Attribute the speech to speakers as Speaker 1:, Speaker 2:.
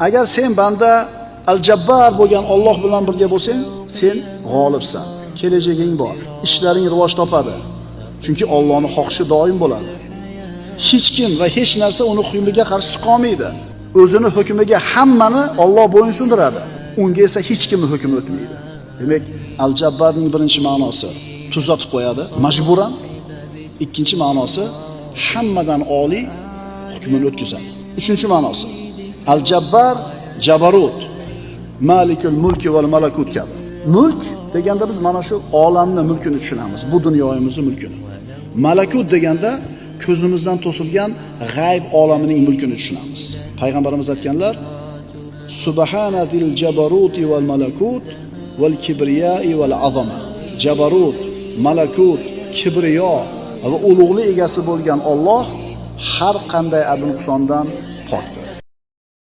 Speaker 1: Agar sen banda Al-Jabbar bo'lgan Alloh bilan birga bo'lsang, sen g'olibsan. Kelajaging bor, ishlaring rivoj topadi. Chunki Allohning xohishi doim bo'ladi. Hech kim va hech narsa uni hukmiga qarshi chiqa olmaydi. O'zini hukmiga hammani Alloh bo'ysundiradi. Unga esa hech kimning hukmi o'tmaydi. Demak, Al-Jabbarning birinchi ma'nosi tuzatib qo'yadi majburan. Ikkinchi ma'nosi hammadan oliy hukmini o'tkazadi. Uchinchi ma'nosi Al-Jabbar Jabarut, Malikul mulki val malakut kabi. Mulk deganda biz mana shu olamni mulkini tushunamiz, bu dunyoyimizni mulkini. Malakut deganda ko'zimizdan to'silgan g'ayb olamining mulkini tushunamiz. Payg'ambarimiz aytganlar: Subhanadil jabaruti val malakut val kibriyai val azama. Jabarut, malakut, kibriyo va ulug'lik egasi bo'lgan Alloh har qanday abnuqsondan pokdir.